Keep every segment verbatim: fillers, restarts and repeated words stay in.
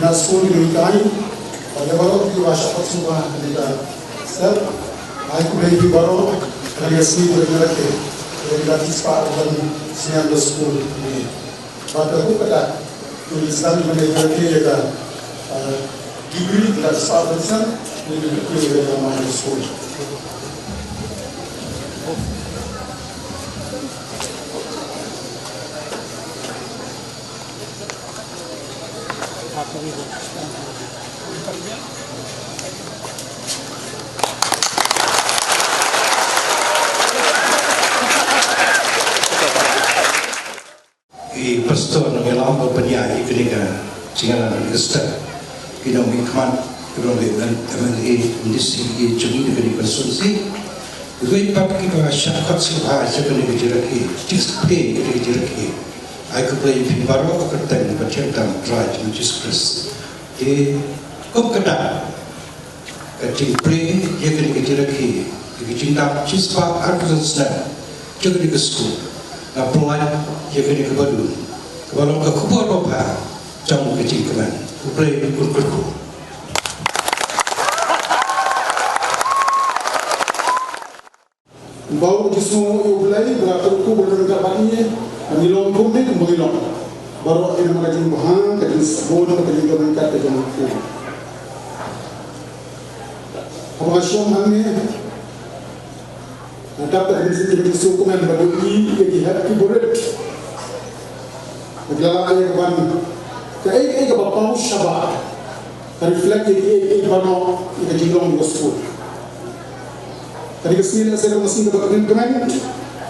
na skul ki ngi kai, bad ïa baroh kiba shah khot sngewbha ha kane ka step. Ai khublei ïa phi baroh ha kane ka sngi ba ïa rakhe, ïa ka jingspat ban sngewbha skul ne. Bad ka buh kata, to ngi sdang ban ïa rakhe ïa ka, ah, degree, ïa ka jingspat ban sngewbha, ne ka degree ïa ka skul. I pastor nongïalam ba pynïaid ïa kane ka jingïalang kane ka step. Ki nongmihkhmat, ki nongmihkhmat M L A, M D C, i jong ngi na kane ka constituency. Kiwei pat kiba shah khot sngewbha ïa kane ka jingrakhe, jingpynpei ïa kane ka jingrakhe. Ai khublei ïa phi baroh ha ka kyrteng ka jong U Trai Jisu Khrist. Te kum ka dak, ka jingplie ïa kane ka jingrakhe, ïa ka jingdap shispah arphew snem jong kane ka skul, nga pynlait ïa kane ka balloon kaba long ka khubor babha jong ka jingkmen. Khublei, kyrkhu. Bad ka jingsngew ïa U Blei ba la kyrkhu ba la don ryngkat bad ngi, ba ngi long kumne kumba ngi long. Baroh ki namar ka jingbha, ka jingsbun, ka jingdon ryngkat ka jong U Blei. Haba nga shong hangne, nga dap da ka mynsiem ka jingsngewkmen ba ngi ïohi ïa ki hep ki barit. Ba ki la lah ïa ka ban, kaei kaei kaba paw shabar, ka reflect ïa kiei kiei baroh ïa ka jinglong jong ka skul. Kane ka sngi lehse ka long ka sngi kaba kmen kmen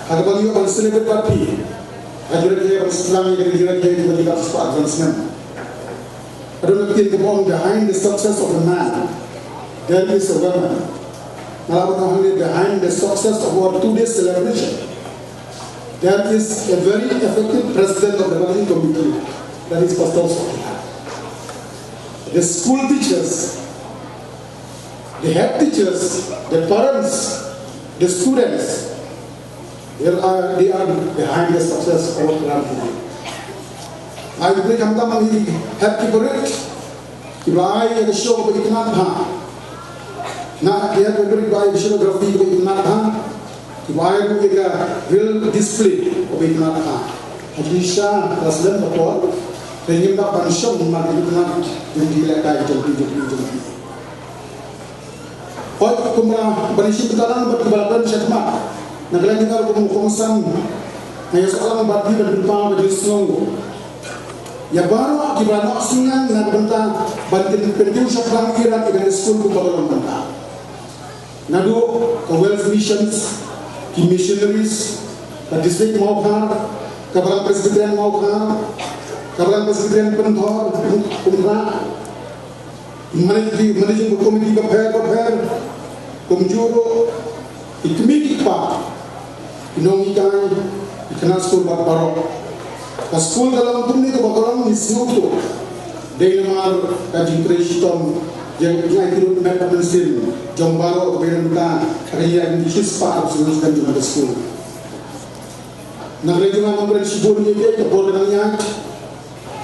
ha kaba ngi ïoh ban celebrate bad phi. Ka jingrakhe ban sdang ïa ka jingrakhe kaba ki dap shispah arphew snem. Ka don ka ktien kaba ong, behind the success of a man there is a woman. Nga lah ban ong hangne, behind the success of our two days celebration there is a very effective president of the managing committee, that is Pastor Sophia. The school teachers, the head teachers, the parents, the students, they are, they are behind the success of our program today. Ai khublei khamtam ïa ki hep ki barit kiba la ai ïa ka show kaba itynnad bha. Na ki hep ki barit ba la ai ïa ka choreography kaba itynnad bha, kiba la ai ruh ïa ka reel display kaba itynnad bha. Ha jingshisha ka la slem ka por, te ngim dap ban shong namar ka itynnad jong ki lehkai jong ki, jong ki, jong ki. Hooid, kumba la, ban ïashim bynta lang bad kiba la don shakhmat, na ka liang jong nga kum u kongsan, nga ïasoh lang bad phi ban pynpaw ka jingsngew ïa baroh kiba la noh synñiang na ka bynta ban pyn-, pynkiew shaphrang ïa kane ka skul kumba ka long mynta. Naduh ka Wealth Missions, ki missionaries, ka District Mawkhar, ka Balang Presbyterian Mawkhar, ka Balang Presbyterian Pynthor, Pynthor, Manage-, managing committee bapher bapher, kumjuh ruh ki kmie ki kpa, ki nonghikai, ki khynnah skul bad baroh. Ka skul ka long kumne kaba ka long, ngi sngewthuh. Dei namar ka jingtrei shitom jong ki, ai ki ruh met bad mynsiem jong baroh kiba ïadon bynta ha ka jingïaid shispah arphew snem jong ka skul. Na ka liang jong nga, ngam kren shibun ïa kaei, ka por ka dang ïaid.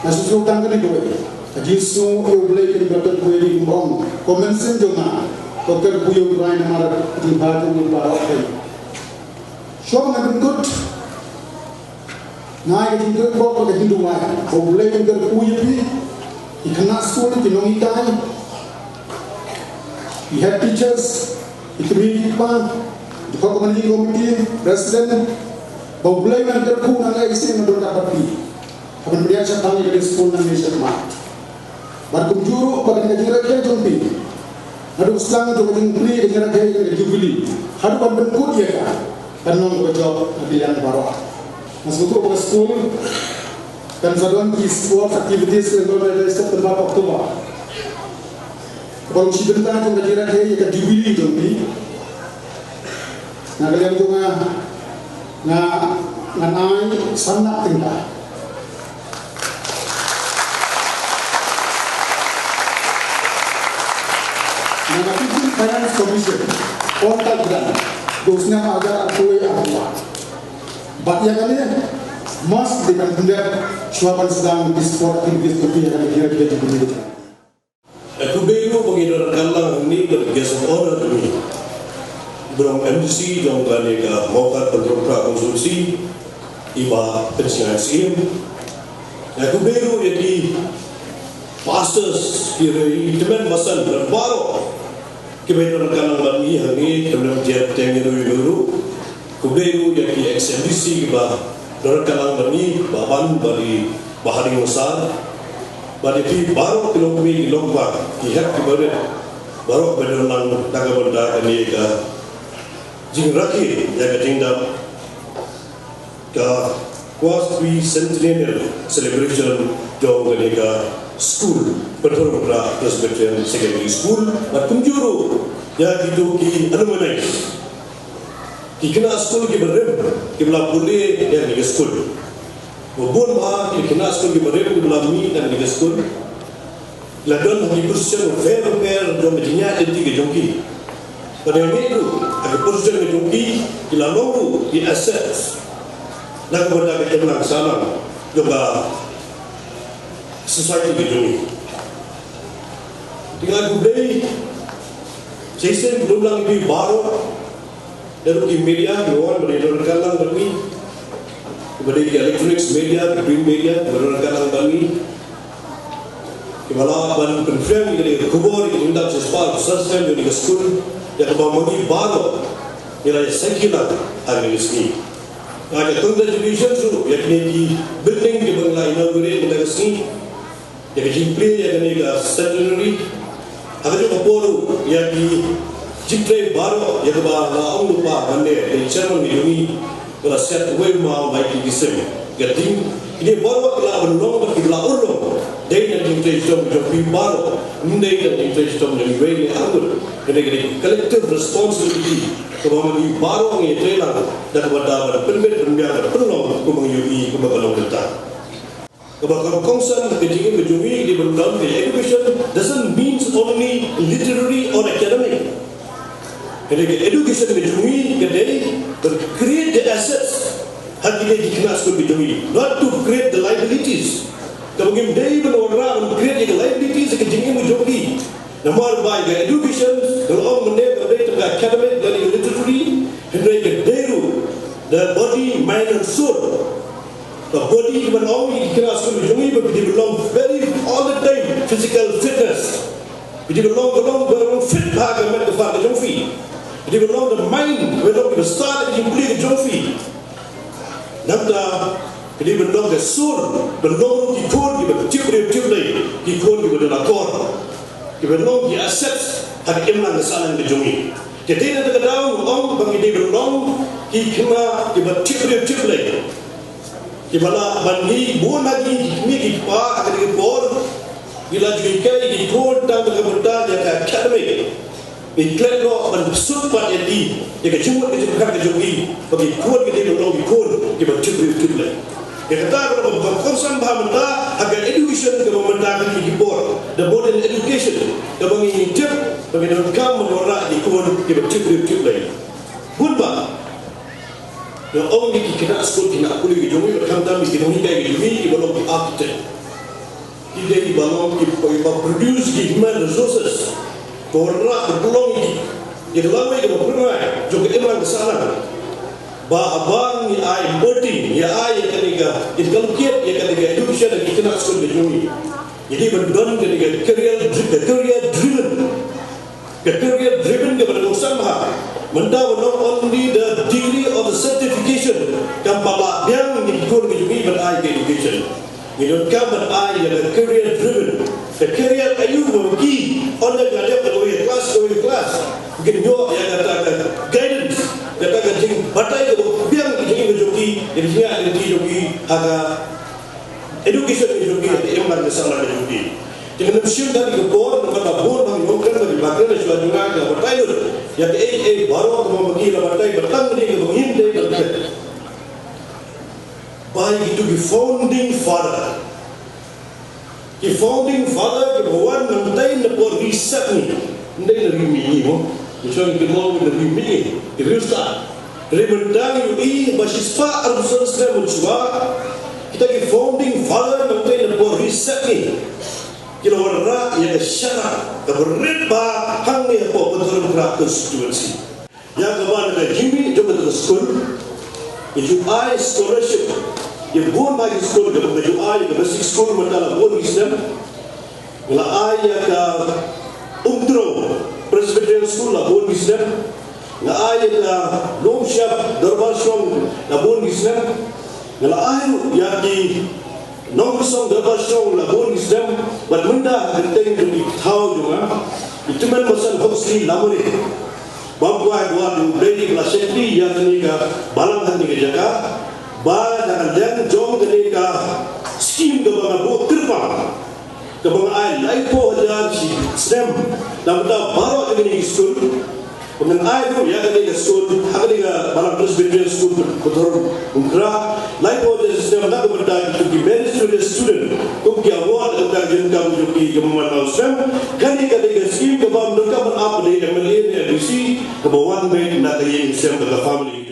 Nga sngewthuh tang kane kawei, ka jingsngew ïa U Blei kaba kyrkhu ïa ngi, kumba ong, ko mynsiem jong nga, to kyrkhu ïa U Trai namar ka jingbha jong u baroh. Shuwa ba ngan pynkut, nga ai ka jingkyrkhu bad ka jingduwai ba U Blei un kyrkhu ïa phi, ki khynnah skul, ki nonghikai, ki head teachers, ki kmie ki kpa, ki dkhot ka managing committee, president, ba U Blei un kyrkhu, nang ïa isih ngan don ryngkat bad phi. Haba phi ïaid shaphang ïa ka skul nangne shakhmat. Bad kumjuh ruh ba kane ka jingrakhe jong phi, naduh sdang jong ka jingplie ka jingrakhe ïa ka Jubilee haduh ban pynkut ïa ka, kan long kaba jop ha ki liang baroh. Nga sngewthuh ba ka skul kan sa don ki sports activities, kan don ha September, October. Kaba long shi bynta jong ka jingrakhe ïa ka Jubilee jong phi. Na ka liang jong nga, nga, ngan ai san lak tyngka. Na ka Fifteen Finance Commission, All Type Grant, jong u snem ar hajar arphew wei arphew ar. Bad ïa kane, must dei ban pyndep shuwa ban sdang ki sport activities jong phi ha kane ka jingrakhe jong phi. Nga khublei ruh ba ngi la dang kylla hangne bad guest of honour jong ngi, ba long M D C jong kane ka Mawkhar Pynthorumkhrah constituency, i Bah Pynsngew Syiem. Nga khublei ruh ïa ki pastors, ki rei tymmen basan bad baroh kiba la dang kylla bad ngi hangne, khamtam jingïateng ïa ruh ïa ruh. Khublei ruh ïa ki ex M D C kiba la dang kylla bad ngi, Bah Ban bad i Bah Harding Massar. Bad ïa phi baroh ki longkmie ki longkpa, ki hep ki barit, baroh ba don lang na ka bynta kane ka jingrakhe ïa ka jingdap ka quadricentennial celebration jong kane ka skul, Pynthorumkhrah Presbyterian Secondary School, bad kumjuh ruh ïa kito ki alumni, ki khynnah skul kiba rim kiba la pule ïa kane ka skul. Ba bun ba ki khynnah skul kiba rim kiba la mih na kane ka skul la don ha ki position bapher bapher jong ka jingïaid lynti ka jong ki. Bad nga ngeit ruh ha ka position ka jong ki ki la long ruh ki assets na ka bynta ka imlang sahlang jong ka society ka jong ngi. Te nga khublei shisien khublei lang ïa phi baroh. Naduh ki media kiba wan ban ïadon ryngkat lang bad ngi, kiba dei ki electronics media, ki print media kiba ïadon ryngkat lang bad ngi, kiba lah ban pynphriang ïa kane ka khubor, ïa ka jingdap shispah sha snem jong kane ka skul, ïa kaba ma ngi baroh ngi la ïasaid lang ha kane ka sngi. Nga ïa congratulations ruh ïa kine ki building kiba ngi la inaugurate mynta ka sngi, ïa ka jingplie ïa kane ka centenary. Ha kajuh ka por ruh ïa ki jingtrei baroh ïa kaba la ong lypa mynne da i chairman ka jong ngi, ba la siat uwei u maw lai tylli ki sem. Ka dei kine baroh ki lah ban long bad ki lah urlong dei na ka jingtrei shitom jong phi baroh, ym dei na ka jingtrei shitom jong iwei ne arngut. Ka dei ka dei collective responsibility kaba ma ngi baroh ngi trei lang da kaba da ban pynbeit pynbiang da pynlong kumba ngi ïohi kumba ka long kata. Kaba kongsan ka jingim ka jong ngi ka dei ban don ka education doesn't mean only literary or academic. Ka dei ka education ka jong ngi ka dei ban create the assets ha kine ki khynnah skul ka jong ngi, not to create the liabilities. Kaba ngim dei ban wanrah ban create ïa ka liabilities ha ka jingim ka jong ki. Namar ba ïa ka education, nga la ong mynne, ka dei tang ka academic lane ka literary, hynrei ka dei ruh the body, mind and soul. Ka body, ka ban ong ïa ki khynnah skul jong ngi ba ki dei ban long very all the time physical fitness. Ki dei ban long, ka long, ka long fit ha ka met ka phad ka jong phi. Ki dei ban long the mind, ka ban long kiba stad ha ka jingpule ka jong phi. Nangta ki dei ban long ka sur, ban long ki khun kiba tip briew tip Blei, ki khun kiba don akor, kiba long ki assets ha ka imlang ka sahlang ka jong ngi. Te dei na kata ka daw ong ba ki dei ban long ki khynnah kiba tip briew tip Blei. Kiba lah ban ngi bun ha ki kmie ki kpa ha kane ka por, ki la ju hikai ki khun tang ka bynta ïa ka academic. Ngi klet noh ban sut pat ïa ki, ïa ka jingmut ka jingpyrkhat ka jong ki, ba ki khun ki dei ban long ki khun kiba tip briew tip Blei. Ïa kata ka dei kaba kongsan bha mynta ha ka education kaba mynta ka dei ki por, the modern education, kaba ngi tip ba ngi donkam ban wanrah ïa ki khun kiba tip briew tip Blei. Bun ba nga ong ïa ki khynnah skul, khynnah pule ki jong ngi, khamtam ïa ki nonghikai ki jong ngi kiba long ki architect. Ki dei ba long ki, kiba produce ki human resources. Ka wanrah ban pynlong ïa ki, ïa ka lawei kaba pynrai jong ka imlang ka sahlang. Ba haba ngi ai, ym pyrthei ngi ai ïa kane ka, inculcate ïa kane ka education ha ki khynnah skul ka jong ngi, ngi dei ban don kane ka career, ka career driven. Ka career driven kaba kongsan bha. Mynta ba long only the degree or the certification kam pat lah biang ïa ki khun ka jong ngi ban ai ka education. Ngi donkam ban ai ïa ka career driven. Ka career aïu ba ki, ynda la dep kawei ka klas, kawei ka klas, kin ïoh ïa kata ka guidance, kata ka jingbatai kaba biang ïa ka jingim ka jong ki, ïa ka jingïaid lynti jong ki ha ka education ka jong ki, ha ka imlang ka sahlang ka jong ki. Te ngam shim da ka por, namar ba bun ba ngi ong kren ba ki ba kren shuwa jong nga, ki la batai lut ïa kaei kaei baroh kaba ma ki la batai, ba tang kane kaba ngin dei ban kren. Ba ïa kitu ki founding father, ki founding father kiba wan nangtai na por Ri Sepngi, ym dei na Ri Mihngi mo. Ngi shu ong ki long na Ri Mihngi, ki Riewstad. Hynrei mynta ngi ïohi ba shispah arphew san snem mynshuwa, kita ki founding father nangtai na por Ri Sepngi ki la wanrah ïa ka shara kaba rit bha hangne hapoh Mawryngkneng constituency. Ïa kaba na ka jingmih jong kata ka skul, ngi ju ai scholarship ïa bun bha ki skul, kaba nga ju ai ïa ka basic school mynta la bun ki snem. Nga la ai ïa ka Umtrew Presbyterian School la bun ki snem. Nga ai ïa ka Longshap Dorbar Shong la bun ki snem. Nga la ai ruh ïa ki Nongkyrsong Dorbar Shong la bun ki snem. Bad mynta ha ka kyrteng jong ki thaw jong nga, i Tymmen Basan Huxley Lamare, bam kwai Dwar Jong U Blei, ba la shakri ïa kane ka balang ha kane ka jaka. Ba na ka liang jong kane ka scheme kaba nga buh kyrpang, kaba nga ai laiphew hajar shi snem na ka bynta baroh jong kine ki skul, Ngan ai ruh ïa kane ka skul, ha kane ka Balang Presbyterian School, Pynthorumkhrah, lai phew hajar shisnem na ka bynta kito ki meritorious student, kum ki award na ka bynta ka jingdonkam jong ki kaba man la u snem. Kane ka dei ka scheme kaba ym donkam ban ap da u M L A ne M D C, kaba wan beit na ka ïing ka sem ka family.